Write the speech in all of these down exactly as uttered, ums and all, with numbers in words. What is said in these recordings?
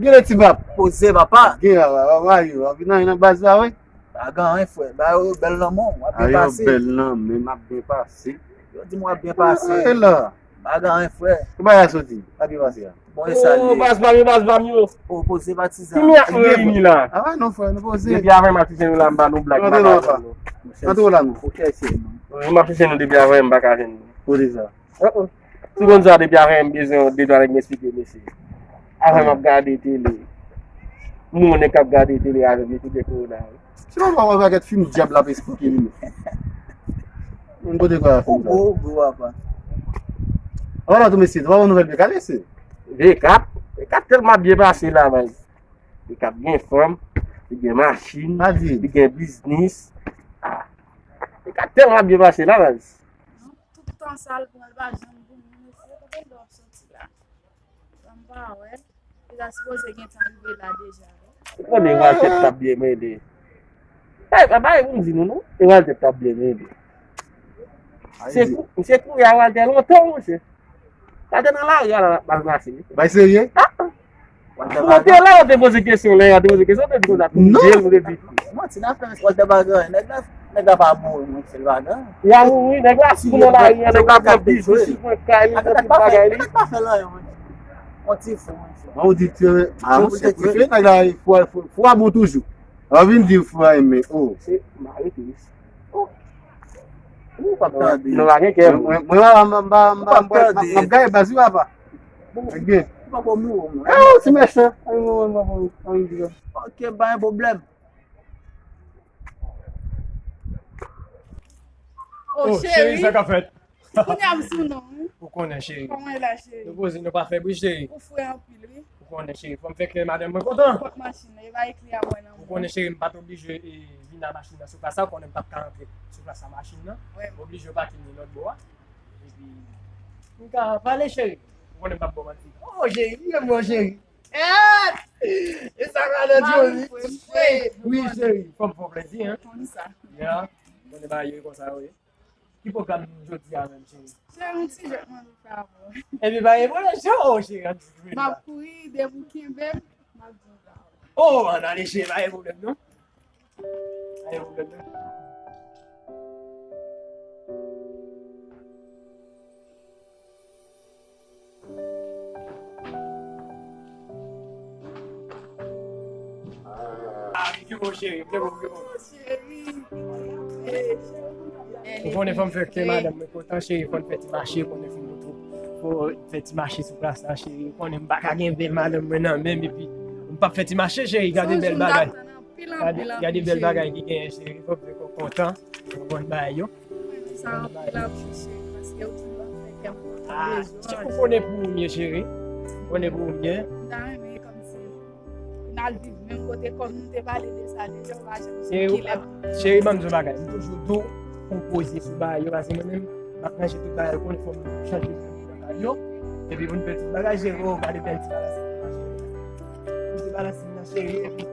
Kile ti bab. Poze papa. Gen a, a, a, a, yo, a, vin nan, nan baz la, wi. Pa gen anyen, frè. Ba yo bèl lanmò, w ap byen pase. A, yo bèl lanmò, m ap byen pase. Yo di m w ap byen pase. E la. Pa gen anyen, frè. Ki bagay a soti? W ap byen pase a. Bon, e sa l ye. Baz pa m yo, baz pa m yo. O, poze patizan. Ki miyòk nou reyini la? A, non, frè, nou poze. Depi avè m ak ti sè nou la, m ba nou blag, m pa ba nou. Antre la, non. Ou chèche, non. Wi, m ap chèche nou depi avè m, m pa ka jwenn nou. Kote sa? Si w konn sa, depi avè m bezwen yon de twa nèg m esplike mesye. Avè m ap gade tele. M wè nèg k ap gade tele avè m, yo tou gen kowona. Se pa yon pakèt fim dyab l ap esplike li menm. Yon kote kwa fim sa. Ou gwo, ou gwo, apa. Apa la tou mesye, tou pa yon nouvèl V kat mesye. V kat? V kat tèlman byen pase la, baz. V kat gen fanm, li gen machin, li gen biznis. Ah. V kat tèlman byen pase la, baz. Tout tan sa l pran, l pa janm pou moun mesye. Kote l dwe ap soti la? Sa m pa wè. Li ta sipoze gentan rive la deja, wi. Ou konnen Walter t ap byen mele. Bay, bay, pou m di nou, non? E Walter t ap byen mele. Se kou, se kouri a Walter lontan, monchè. Walter nan lari a la, l ap mal mache. Bay serye? Ah! Ou te la, ou te poze kesyon, lè yo te poze kesyon, ou te di konsa pou manje, ou te di. Manti n ap fè, Walter pa gen anyen. Nèg la, nèg la pa mouri, mwen, se l pa gen anyen. Y a mouri, nèg la sou nan lari a, nèg la pran biznis, li pran kay, li pran tout bagay li. Nèg la pa fè l anyen, mwen. On ti fou, mwen. Mwen, ou di ke, a, ou sakrifye, nèg la, fò, fò, fò a bon toujou. An vin di fò a, men, oh. Se, m arete, wi. Oh. Ou p ap tande. Nou pa gen kè. Mwen, mwen, m ap gaye baz wi, papa. Ebyen. Ou poko mouri, mwen. Ah, ou ti mechan. Ay, mwen, mwen, mwen, mwen, mwen, mwen. Ok, pa gen pwoblèm. Oh, cheri, sa k ap fèt? Kounye a m sou non, wi. Ou konnen, cheri. Kòman e la, cheri? Nou poze, nou pa fè bri, cheri. Ou fre anpil, wi. Ou konnen, cheri. Fò m fè kè madanm mwen kontan. Kot machin nan? E pa ekri a mwen nan. Ou konnen, cheri, m pa t oblije, e, vin a machin nan sou plas la. Ou konnen m p ap ka rantre sou plas a machin nan. M oblije pake li lòt bò a. Epi, m ka pale, cheri. Ou konnen m p ap ba w manti. Oh, cheri, li renmen w, cheri. Eh! E sa madan Johnny? Wi, cheri. Fò m fè w plezi, en. Konn sa. Ya. Konnen bagay yo e konsa yo ye. Ki pwogram nou jodi a menm, cheri? Se yon ti jwèt mwen vle fè avè w. Ebyen, pa gen pwoblèm, cheri. Oh, cheri, an di jwe la. M ap kouri, depi w kenbe m, m ap di w sa. Oh, ann ale, cheri, pa gen pwoblèm, non. Pa gen pwoblèm, non. Ah, ki bon, cheri, ki bon, ki bon. Ou konnen fò m fè kè madanm mwen kontan, cheri, fò n fè ti mache, konnen fò m fè ti mache sou plas la, cheri. Ou konnen m pa ka gen ven madanm mwen nan men m, epi m p ap fè ti mache, cheri. Gade bèl bagay. Gade, gade bèl bagay ki genyen, cheri. Fò m fè kè w kontan. Ou konn bagay yo. Mwen renmen sa anpil, anpil, cheri, paske ou toujou ap fè kè m kontan. Ah, ou konnen pou ou m ye, cheri. Ou konnen pou ou m ye. M ta renmen kòmsi n al viv menm kote, kòm nou te pale de sa deja, ou pa janm di ki lè. Cheri, ban m di yon bagay. M toujou di w pou w poze sou bagay yo, paske mwen menm, m ap ranje tout bagay, ou konnen fò m chanje pou m nan kay yo. Epi pou n fè tout bagay, cheri, oh, gade bèl ti bagay sa. Ti bagay sa, cheri, epi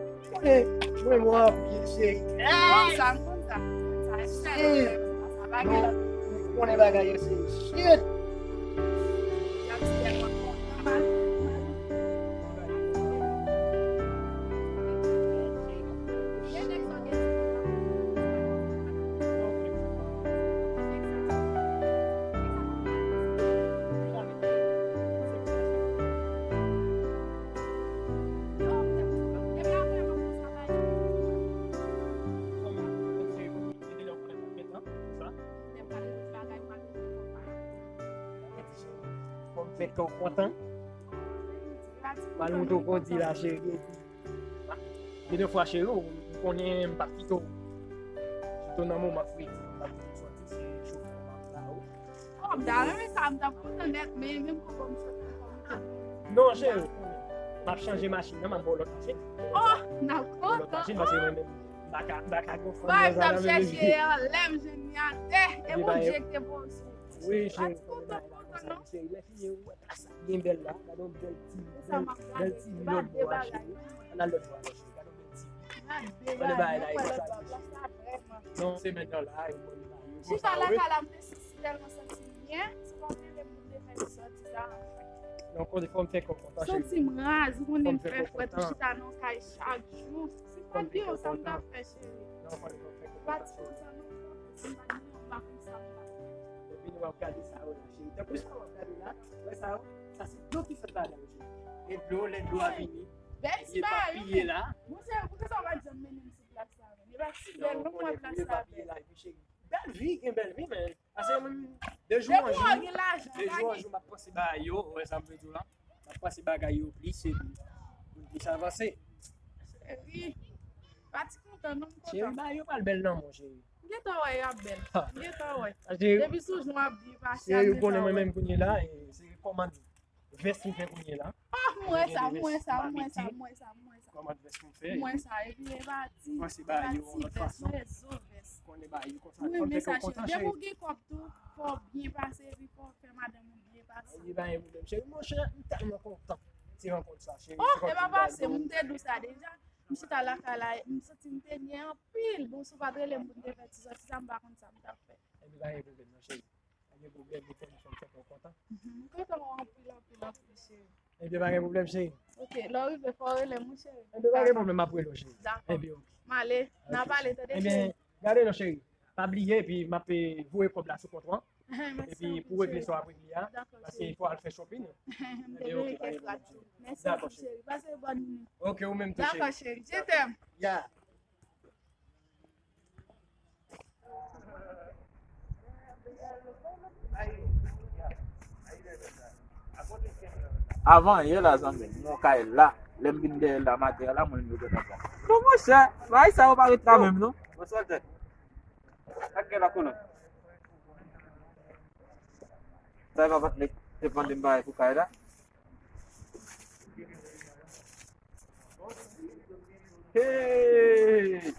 Mwen, mwen, mwen, cheri. Bon, sa, m konn sa. Sa, shit. Sa, sa, bagay la. Mwen konnen bagay yo, cheri. Shit. Y ap di tèlman kontan. Fò m fè kè w kontan. Pral montre w kondi la, cheri. Epi, gen de fwa, cheri, ou konnen m p ap kite w. Sitou nan moman fredi, m p ap kite w sòti, se chofè m ap la ou. Oh, m ta renmen sa, m t ap kontan nèt, men menm kòb m sot nan kòb. Non, cheri, m ap chanje machin nan, m ap ba w lòt machin. Oh, n ap kontan. Lòt machin, paske mwen menm, m pa ka, m pa ka gon fanm nan sa nan menm. M t ap chèche anlè, m jwenn li atè, e Bondye ki te poze. Wi, cheri, m kontan, kontan, non. Cheri, lè fini, ou wè klas la byen bèl la, gade yon bèl ti, bèl ti vi lòt bò a, cheri. Ann al lòt bò a, cheri, gade yon bèl ti vi. Gade bagay la, e konsa. Non, se mentnan la, e mwen la, e konsa, wi. Chita lakay la, m te santi, tèlman santi m byen, se pa mwen menm pou m te fè m sòti sa. Non, konnen fò m fè kò kontan, cheri. Santi m raz, ou konnen m fè frèt, ou chita nan kay chak jou. Si m pa t gen ou, sa m t ap fè, cheri. Non, konnen fò m fè kò kontan, cheri. Pati kontan, non, si m pa t gen ou, m pa konn sa m t ap fè. Epi nou ap gade sa yo la, cheri. Tankou sa w ap gade la, wè sa yo, sa se dlo ki sot ladan yo, cheri. E dlo, lè dlo a vini, li epapiye la. Monchè, poukisa w pa t janm mennen m sou plas la menm? E pa ti bèl non, mwen, plas la bèl. Bèl vi, gen bèl vi, men. Pase mwen, de jou an jou, de jou an jou, m ap panse bagay yo, ou wè sa m vle di w la? M ap panse bagay yo plis, epi pou n plis avanse. Cheri, pati kontan, non, m kontan. Cheri, bagay yo pral bèl nan men w, cheri. M gentan wè y ap bèl. M gentan wè. Depi sou jou ap byen pase. Cheri, ou konnen mwen menm kounye la, e, se kòmand vès m fè kounye la. Ah, m wè sa, m wè sa, m wè sa, m wè sa, m wè sa. Kòmand vès m fè. M wè sa, epi e pa ti, e pa ti vès, rezo vès. Konnen bagay yo konsa. Wi, men sa, cheri, depi w gen kòb tou, fò w byen pase, epi fò w fè madanm ou byen pase. Li pa gen pwoblèm, cheri. Monchè, m tèlman kontan ti rankont sa, cheri. Oh, e pa pase, m te di w sa deja. M chita lakay la, m santi m te byen anpil. Bon, si w pa t rele m pou m te fè ti sòti sa, m pa konn sa m t ap fè. Epi pa gen pwoblèm, non, cheri. Pa gen pwoblèm, li fè m fè m fè kò kontan. Mhm, m kontan w anpil, anpil, anpil, cheri. Ebyen, pa gen pwoblèm, cheri. Ok, lè w rive, fò w rele m, wi, cheri. Ebyen, pa gen pwoblèm, m ap rele w, cheri. Dakò. Ebyen, ok. M ale, n a pale, tande, cheri. Ebyen, gade non, cheri. Pa bliye, epi m ap, eh, voye kòb la sou kont ou an. Epi pou w regle sa w ap regle a, paske fò w al fè shopping. Ebyen, ok, pa gen pwoblèm, cheri. Mèsi anpil, cheri. Pase bòn. Ok, ou menm tou, cheri. Dakò, cheri. Je t'aime. Ya. Avan yè la, zanmi m, mwen kay la. Lè m vin dèyè l la maten an la, mwen menm yo gentan pran. Non, monchè, bagay sa yo pa ret la menm, non. Bonswa, tèt. Ak gen la konnen. Sa e pa patnè te mande m bagay pou kay la? Hey!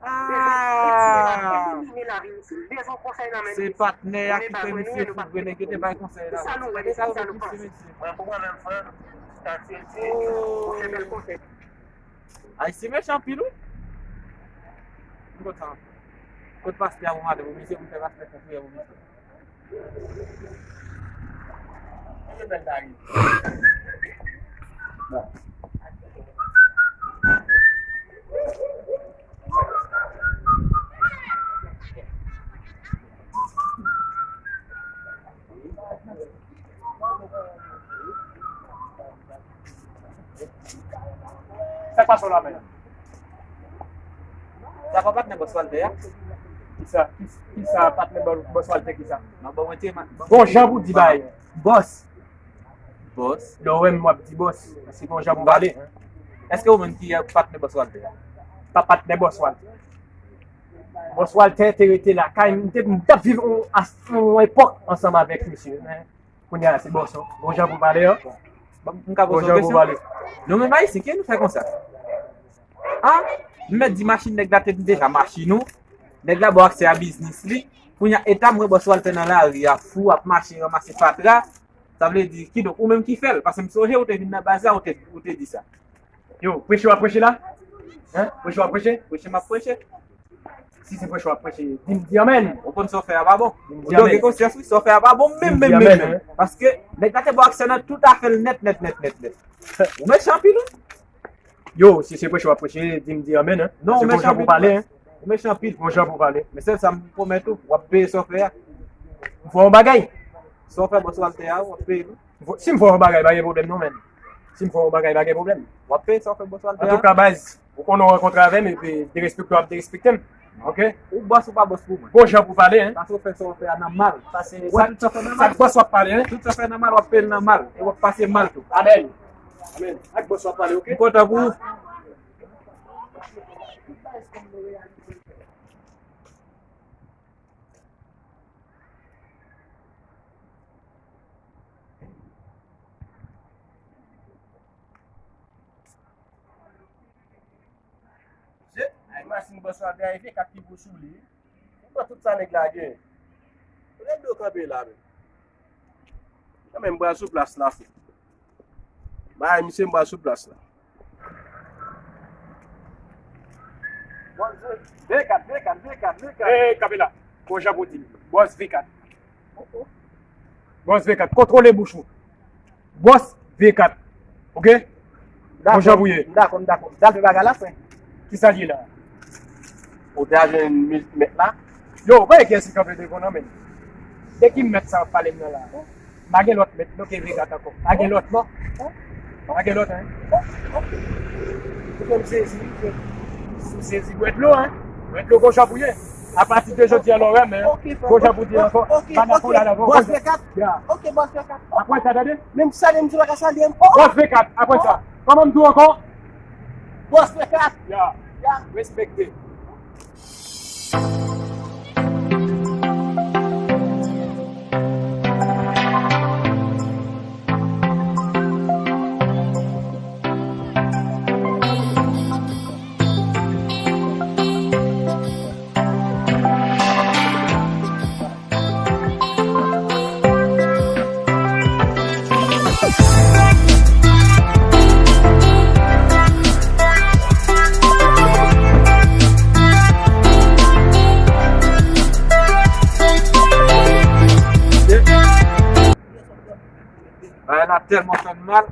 Ah! Se patnè a ki fè misye fout vre, nèg yo te bay konsèy la. Sa yo fè misye, mesye. Oh! Ayisyen mechan anpil, wi. M kontan. Kot pastè a pou madanm ou, mesye, pou fè pastè fè priyè pou misye. Bon. Sa k pase w la menm? Sa pa patnè bòs Walter a? Kisa? Ki, kisa patnè bò-, bòs Walter kisa? Bon, jan pou di bagay. Bòs. Bòs? Lè w wè m w ap di bòs. Paske gon jan pou pale. Èske ou menm ki patnè bòs Walter a? Pa patnè bòs Walter. Bòs Walter te rete lakay, m te, m t ap viv yon, yon epòk ansanm avèk misye. Kounye a se bòs ou. Bon jan pou pale an. Bon, m ka poze yon kesyon? Non, men Ayisyen, kiyès nou fè konsa? Ah, m mèt di machin nèg la te deja machin ou. Nèg la ba w aksè a biznis li. Kounye a, eta m wè bòs Walter nan lari a fou, ap mache ranmase fatra. Sa vle di, kidonk, ou menm ki fè l, paske m sonje ou te vin nan baz la, ou te, ou te di sa. Yo, preche w ap preche la? Hein? Preche w ap preche? Preche m ap preche. Si se preche w ap preche, di m, di amèn. Ou konn sa w fè a pa bon. Di m, di amèn. Ou dwe gen konsyans, wi, sa w fè a pa bon, menm, menm, menm, menm. Paske nèg la te ba w aksè nan tout afè l nèt, nèt, nèt, nèt, nèt. Ou mechan anpil, wi. Yo, si se preche w ap preche, di m, di amèn, hein. Non, ou mechan anpil. Ou mechan anpil. Bon jan pou pale. Men sèl sa m pwomèt ou, w ap peye sa w fè a. M fè yon bagay. Sa w fè bòs Walter a, w ap peye l. Si m fè yon bagay, pa gen pwoblèm non, menn. Si m fè yon bagay, pa gen pwoblèm. W ap peye sa w fè bòs Walter a. Antouka, baz, ou konnen w rankontre avè m, epi derespekte w ap derespekte m. Ok? Ou bòs ou pa bòs pou mwen. Bon jan pou pale, hein. Pase w fè sa w fè a nan mal. Pase sa, tout sa w fè nan mal. Sa bòs w ap pale, hein. Tout sa w fè nan mal, w ap peye l nan mal. E w ap pase mal tou. Amèn. Amèn. Ak bòs w ap pale, ok? M kontan pou ou. Mesye, ay machin bòs la te rive, kat ki pou sou li. Ou pran tout sa nèg la gen. Kote dlo kanpe la menm? Kanmenm, bra sou plas la, frè. Bay misye m bra sou plas la. Bondye. Veye kat, veye kat, veye kat, veye kat. Hey, kanpe la. Bon jan pou di m. Bòs V kat. Bòs V kat, kontwole bouch ou. Bòs V kat. Oke? Bon jan pou ye. M dakò, m dakò. M dakò. M dakò. M dakò. M dakò. Kisa l ye la? Ou te al jwenn miltimèt la? Yo, pa gen kiyès ki kanpe devan nan men. De ki mèt sa w ap pale m nan la? M pa gen lòt mèt, non, ke V kat ankò. Pa gen lòt, non. Pa gen lòt, en. Ou fè m sezi, wi, frè. Ou sezi, bwè dlo, en. Bwè dlo, bon jan pou ye. Apati de jodi a, lò, wè, men. Bon jan pou di ankò. Pa dakò la, la, bon. Bòs V kat. Ya. Oke, bòs V kat. Apre sa, tande? Menm salye m, di w pa ka salye m. Oh! Bòs V kat, apre sa. Kòman m di w ankò? Bòs V kat. Ya. Ya. Respekte. Bagay la tèlman fè m mal.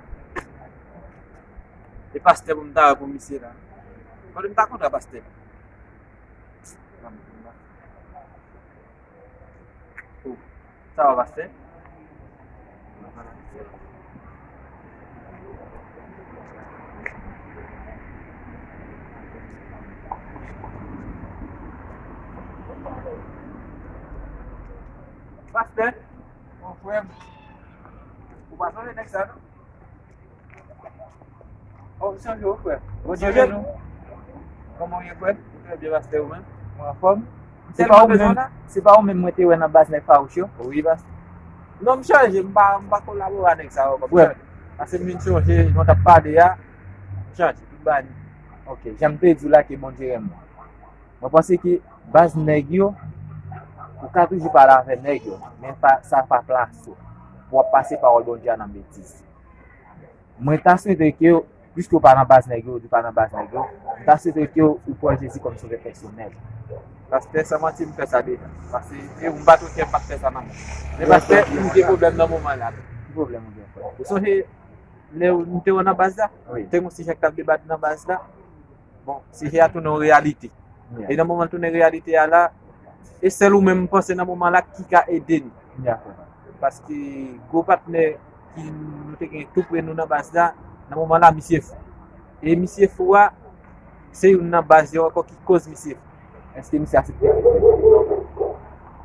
E pastè pou m ta wè pou misye la. Kote m ta kontre pastè? Oh, sa va, pastè? Pastè? Mon frè m. Ou pa sonje nèg sa, non? Oh, m sonje w, frè. Bondye beni w. Kòman w ye, frè? Trè byen, pastè, ou menm? Mwen anfòm. Se pa ou menm, se pa ou menm mwen te wè nan baz nèg fawouch yo? Wi, pastè. Non, m chanje, m pa, m pa kolabore ak nèg sa yo kòm frè. Paske m vin sonje, jan w t ap pale a, m chanje, tout bagay. Ok, jan m te di w la ke Bondye renmen w. Mwen panse ke baz nèg yo, ou ka toujou pale avè nèg yo, men pa, sa pa plas ou pou w ap pase pawòl Bondye a nan betiz. Mwen ta swete ke, piske w pa nan baz nèg yo, ou di w pa nan baz nèg yo, mwen ta swete ke w pran Jezi kòm sovè pèsonèl. Pastè, san manti, m fè sa deja. Paske, e, m pa t wè kè m pa t fè sa nan mwen. Men pastè, m gen pwoblèm nan moman la. Ki pwoblèm ou gen, frè? Ou sonje, lè m te wè nan baz la, wi, te gon sijè k t ap debate nan baz la. Bon, sijè a tounen yon reyalite. Yeah. E nan moman l tounen reyalite a la, e sèl ou menm m panse nan moman la ki ka ede n. Yeah. Paske gwo patnè ki nou te gen tou pre nou nan baz la, nan moman la, misye fou. E misye fou a, se youn nan baz yo ankò ki koz misye fou. Èske misye aksepte Kris?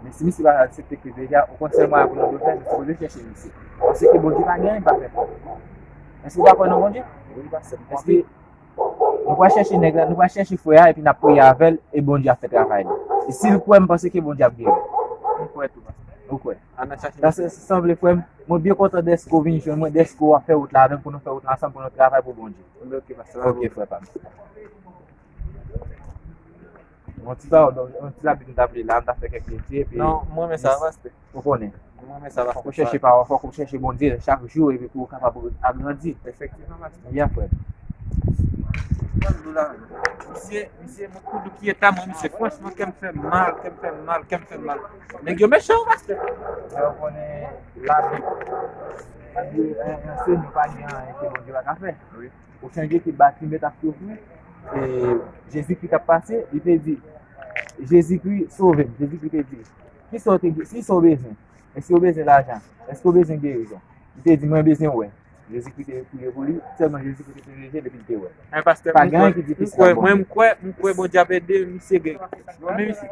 Men si misye pa aksepte Kris deja, ou konn sèl mwayen pou nou dwe fè, nou sipoze chèche misye. Paske Bondye pa gen anyen l pa fè pou nou. Èske w pa kwè nan Bondye? Wi, pastè, m kwè. Èske Nou pral chèche nèg la, nou pral chèche frè a, epi n ap priye avè l, e Bondye ap fè travay li. E si l kwè, m panse ke Bondye ap geri. M kwè tou, pastè. Ou kwè? Ann al chache. Sa se, sanble, frè m, mwen byen kontan dèske w vin jwenn mwen, dèske w ap fè wout la avè m, pou nou fè wout la ansanm, pou nou travay pou Bondye. Ok, pastè. Ok, frè pa m. Yon ti pawòl, yon ti labib m t ap li la, m t ap fè kèk lekti, epi. Non, mwen renmen sa, pastè. Ou konnen. Mwen renmen sa, pastè. Fòk ou chèche pawòl, fòk ou chèche Bondye chak jou, epi pou ou kapab agrandi. Efektivman, pastè. Yeah, frè. Mwen di w la, misye, misye, mwen kou dou ki eta mwen, misye, franchman, kè m fè m mal, kè m fè m mal, kè m fè m mal. Nèg yo mechan, pastè. Lè ou konnen labib, anseye nou pa gen anyen ke Bondye pa ka fè. Wi. Ou chanje ki bat li met ap soufri. E Jezikri t ap pase, li te di, Jezikri sove m. Jezikri te di, kisa w te, kisa w bezwen? Èske w bezwen lajan? Èske w bezwen gerizon? Li te di, mwen bezwen wè. Jezikri te priye pou li, sèlman Jezikri te touche je l epi l te wè. Men pastè, pa gen anyen ki difisil ak Bondye. Mwen, mwen kwè, mwen kwè Bondye ap ede misye geri. Bon, men misye.